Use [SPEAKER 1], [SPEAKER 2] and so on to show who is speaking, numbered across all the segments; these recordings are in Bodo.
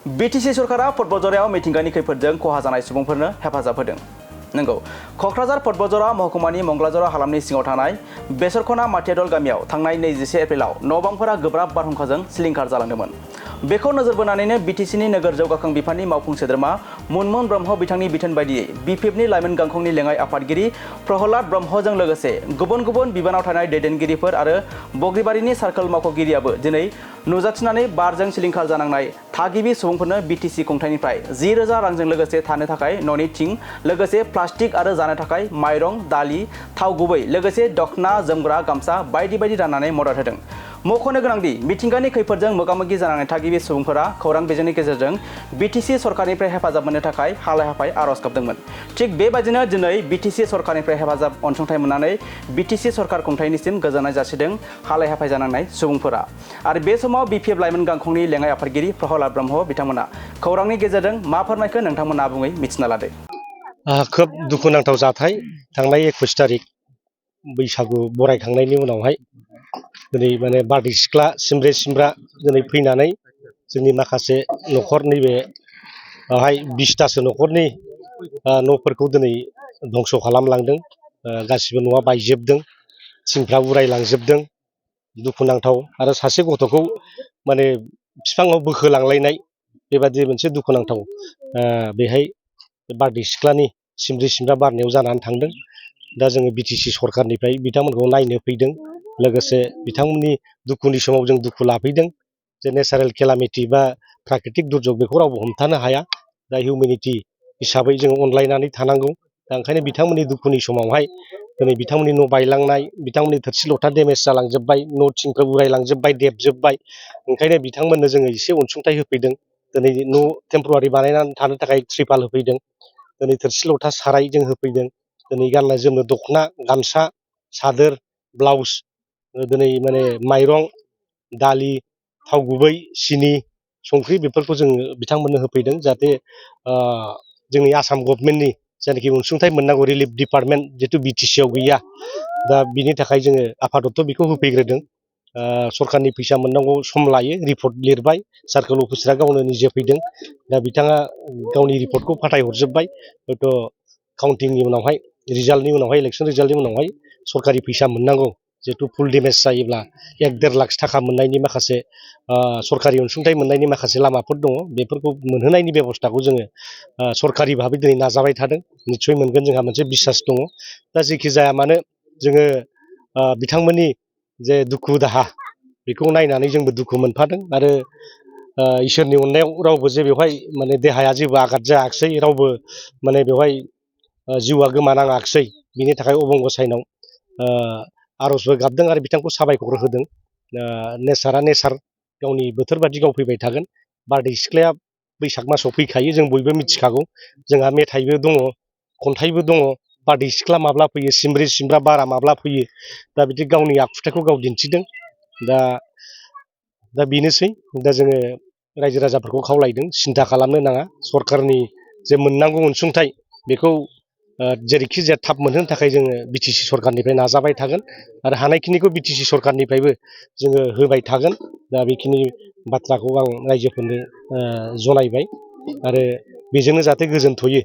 [SPEAKER 1] बीटीसी सरकारा पटबजरायाव मिथिंगानि खैफोदजों खहा जानाय सुबुंफोरनो हेफाजाब होदों। नंगौ, कक्राझार पटबजरा महकुमानि मंगलाजरा हालामनि सिङाव थानाय बेसरखना माथियादल गामियाव थांनाय 21 एप्रिलाव न'-बांफोरा गोब्राब बारहुंखाजों सिलिंखार जालांदोंमोन। बेखौ नोजोर बोनानैनो बीटीसीनि नोगोर जौगाखां बिफाननि मावफुं सोद्रोमा मुनमुन ब्रह्म बिथांनि बिथोन बायदियै बीपीएफनि लाइमोन गांखंनि लेङाइ आफादगिरि प्रहलाद ब्रह्मजों लोगोसे गुबुन गुबुन बिबानाव थानाय दैदेनगिरिफोर आरो बग्रिबारिनि सार्कल मावख'गिरियाबो दिनै नुजाथिनानै बारजों सिलिंखार जानांनाय थागिबि सुबुंफोरनो बीटीसी खुंथायनिफ्राय 10,000 रांजों लोगोसे थानो थाखाय न'नि थिं लोगोसे प्लास्टिक आरो जानो थाखाय माइरं, दालि, थाव गुबै लोगोसे दखना, जोमग्रा, गामसा बायदि बायदि राननानै मदद होदों। मख'नो गोनांदि मिथिंगानि खैफोदजों मोगा-मोगि जानांनाय थागिबि सुबुंफोरा खौरां बिजोंनि गेजेरजों बीटीसी सरकारनिफ्राय हेफाजाब मोननो थाखाय हालाय-हाफाय आर'ज गाबदोंमोन। थिग बेबायदिनो दिनै बीटीसी सरकारनिफ्राय हेफाजाब अनसुंथाइ मोननानै बीटीसी सरकार खुंथायनिसिम गोजोननाय जासिदों हालाय-हाफाय जानांनाय सुबुंफोरा। आरो बे समाव बीपीएफ लाइमोन गांखंनि लेङाइ आफादगिरि प्रहलाद ब्रह्म बिथांमोना खौरांनि गेजेरजों मा फोरमायखो नोंथांमोना आबुङै मिथिना लादो।
[SPEAKER 2] खोब दुखुनांथाव जाथाय थांनाय 21 तारिख बैसागु बरायखांनायनि उनावहाय दिनै माने बारदै सिख्ला सिमब्रे-सिमब्रा दिनै फैनानै जोंनि माखासे न'खर नैबे 20तासो न'खरनि न'फोरखौ दिनै धंस खालामलांदों। गासिबो न'आ बायजोबदों, थिंफ्रा उरायलांजोबदों। दुखुनांथाव आरो सासे गथ'खौ माने बिफाङाव बोखोलांलायनाय बेबादि मोनसे दुखुनांथाव बेहाय बारदै सिख्लानि सिमब्रे-सिमब्रा बारनायाव जानानै थांदों। दा जोङो बीटीसी सरकारनिफ्राय बिथांमोनखौ नायनो फैदों, लोगोसे बिथांमोननि दुखुनि समाव जों दुखु लाफैदों। जे नेचारेल केलामिटि बा प्राकृतिक दुर्जग बेखौ रावबो हमथानो हाया। दा हिउमेनिटि हिसाबै जों अनलायनानै थानांगौ। दा ओंखायनो बिथांमोननि दुखुनि समावहाय दिनै बिथांमोननि न' बायलांनाय, बिथांमोननि थोरसि-लथा डेमेज जालांजोब्बाय, न' थिंफोर उरायलांजोब्बाय, देबजोब्बाय। ओंखायनो बिथांमोननो जोङो एसे अनसुंथाइ होफैदों। दिनै न' टेम्परारि बानायनानै थानो थाखाय त्रिपाल होफैदों। दिनै थोरसि-लथा साराय जों होफैदों। दिनै गाननाय जोमनो दखना, गामसा, सादोर, ब्लाउस, दिनै माने माइरं, दालि, थाव गुबै, सिनि, संख्रि बेफोरखौ जोङो बिथांमोननो होफैदों। जाहाथे जोंनि आसाम गभर्नमेन्टनि जायनाखि अनसुंथाइ मोननांगौ रिलिफ डिपार्टमेन्ट जिहेतु बीटीसीआव गैया, दा बिनि थाखाय जोङो आफादत्त बेखौ होफैग्रोदों। सरकारनि फैसा मोननांगौ सम लायो, रिपर्ट लिरबाय, सार्कोल अफिसारा गावनो निजे फैदों। दा बिथाङा गावनि रिपर्टखौ फाथायहरजोब्बाय। हयथ' काउन्टिंनि उनावहाय रिजाल्टनि उनावहाय इलेक्सन रिजाल्टनि उनावहाय सरकारि फैसा मोननांगौ। जिहेतु फुल डेमेज जायोब्ला 1-1.5 लाख थाखा मोननायनि माखासे सरकारि अनसुंथाइ मोननायनि माखासे लामाफोर दङ। बेफोरखौ मोनहोनायनि बेब'स्थाखौ जोङो सरकारि भाबै दिनै नाजाबाय थादों। निस्सय मोनगोन जोंहा मोनसे बिसास दङ। दा जेखि जाया मानो जोङो बिथांमोननि जे दुखु दाहा बेखौ नायनानै जोंबो दुखु मोनफादों। आरो इसोरनि अननायाव रावबो जे बेवहाय माने देहाया जेबो आघात जायाखिसै, रावबो माने बेवहाय जिउआ गोमानाङाखिसै। बिनि थाखाय अबंगसायनाव आर'जबो गाबदों आरो बिथांखौ साबायखर होदों। नेचारा नेचार गावनि बोथोर बादि गाव फैबाय थागोन। बारदै सिख्लाया बैसाग मासाव फैखायो, जों बयबो मिथिखागौ। जोंहा मेथाइबो दङ, खन्थाइबो दङ। बारदै सिख्ला माब्ला फैयो, सिमब्रे-सिमब्रा बारा माब्ला फैयो। दा बिदि गावनि आखुथायखौ गाव दिन्थिदों। दा बेनोसै। दा जोङो रायजो राजाफोरखौ खावलायदों सिन्था खालामनो नाङा। सरकारनि जे मोननांगौ अनसुंथाइ बेखौ जेरैखि जाया थाब मोनहोनो थाखाय जोङो बीटीसी सरकारनिफ्राय नाजाबाय थागोन। आरो हानायखिनिखौ बीटीसी सरकारनिफ्रायबो जोङो होबाय थागोन। दा बेखिनि बाथ्राखौ आं रायजोफोरनो जनायबाय आरो बेजोंनो जाहाथे गोजोनथ'यो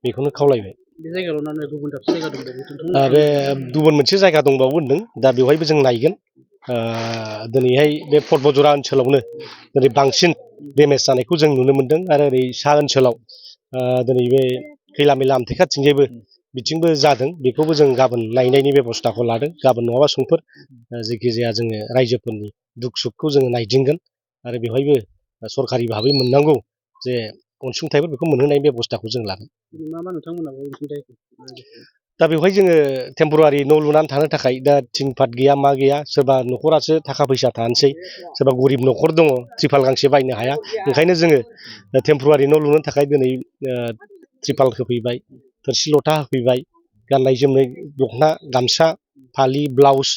[SPEAKER 2] बेखौनो खावलायबाय।
[SPEAKER 3] बे जायगायावल' गुबुन दाबसे जायगा दंबावो?
[SPEAKER 2] बे गुबुन मोनसे जायगा दंबावो होनदों। दा बेवहायबो जों नायगोन। दिनैहाय बे पटबजरा ओनसोलावनो दिनै बांसिन डेमेज जानायखौ जों नुनो मोनदों। आरो ओरै सा ओनसोलाव दिनै बे खैला-मैला आमथेखाथिंजायबो बिथिंबो जादों। बेखौबो जों गाबोन नायनायनि बेब'स्थाखौ लादों। गाबोन नङाबा समफोर जेखि जाया जोङो रायजोफोरनि दुख सुखखौ जोङो नायदिंगोन। आरो बेवहायबो सरकारि भाबै मोननांगौ जे अनसुंथाइफोर बेखौ मोनहोनायनि बेब'स्थाखौ जों लागोन।
[SPEAKER 3] मा नोंथांमोनाबो अनसुंथाइ?
[SPEAKER 2] दा बेवहाय जोङो टेम्परारि न' लुनानै थानो थाखाय दा थिं पाट गैया, मा गैया। सोरबा न'खरासो थाखा फैसा थानोसै, सोरबा गरिब न'खर दङ, त्रिपाल गांसे बायनो हाया। ओंखायनो जोङो टेम्परारि न' लुनो थाखाय दिनै त्रिपाल होफैबाय, थोरसि-लथा होफैबाय, गाननाय-जोमनाय दखना, गामसा, फालि, ब्लाउस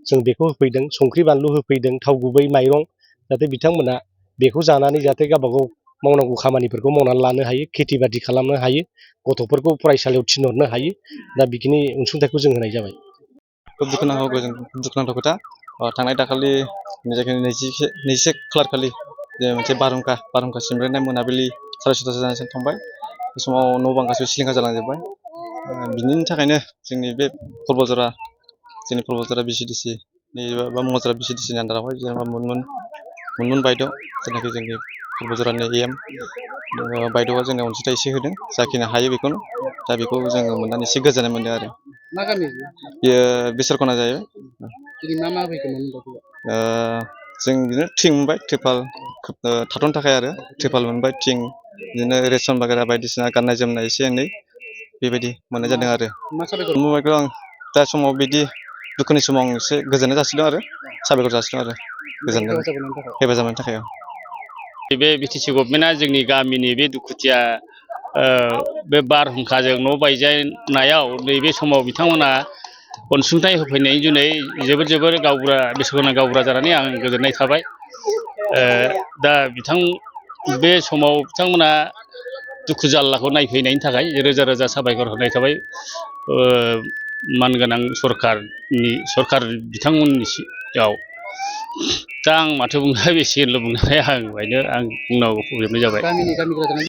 [SPEAKER 2] जों बेखौ होफैदों। संख्रि-बानलु होफैदों, थाव गुबै, माइरं। जाहाथे बिथांमोना बेखौ जानानै जाहाथे गावबागाव मावनांगौ खामानिफोरखौ मावनानै लानो हायो, खेथि बाथि खालामनो हायो, गथ'फोरखौ फरायसालियाव थिनहरनो हायो। दा बेखिनि अनसुंथाइखौ जों होनाय जाबाय।
[SPEAKER 4] खोब दुखुनांथाव खोथा। थांनाय दाखालि 21 खालार खालि जे मोनसे बारहुंखा सिमब्रेनाय मोनाबिलि 6:30 जानायसिम थांबाय बे समाव न' बां गासैबो सिलिंखार जालांजोब्बाय बिनि थाखायनो जोंनि बे पर्बतझरा BCDC बा मंगलजरा BCDCनि आन्दारावहाय जेनेबा मोनमोन बायद' जेनाखि जोंनि पर्बतझरानि EM बायद'आ जोंनो अनसुंथाइ एसे होदों जाखिनि हायो बेखौनो दा बेखौ जोङो मोननानै एसे गोजोननाय मोनदों आरो
[SPEAKER 3] मा गामि
[SPEAKER 4] बेयो बिसरखना जाहैबाय
[SPEAKER 3] दिनै मा फैखोमोन
[SPEAKER 4] जों बिदिनो थिं मोनबाय ट्रिपाल थाथ'नो थाखाय आरो ट्रिपाल मोनबाय थिं बिदिनो रेसन बागेरा बायदिसिना गाननाय जोमनाय एसे एनै बेबायदि मोननाय जादों आरो
[SPEAKER 3] मा साबायखर
[SPEAKER 4] मबाइलखौ आं दा समाव बिदि दुखुनि समाव आं एसे गोजोननाय जासिदों आरो साबायखर जासिदों आरो गोजोनदों हेफाजाब मोननायनि थाखाय
[SPEAKER 5] बे BTC गभर्नमेन्टआ जोंनि गामिनि बे दुखुथिया बे बारहुंखाजों न' बायजानायाव नैबे समाव बिथांमोना अनसुंथाइ होफैनायनि जुनै जोबोर बिसरखना गावबुरा जानानै आं गोजोननाय थाबाय दा बे समाव बिथांमोना दुखु जाल्लाखौ नायफैनायनि थाखाय रोजा रोजा साबायखर होनाय थाबाय मानगोनां सरखार बिथांमोननियाव दा आं माथो बुंनो बेखिनिल' बुंनानै आं बुंनांगौ फोजोबनाय जाबाय।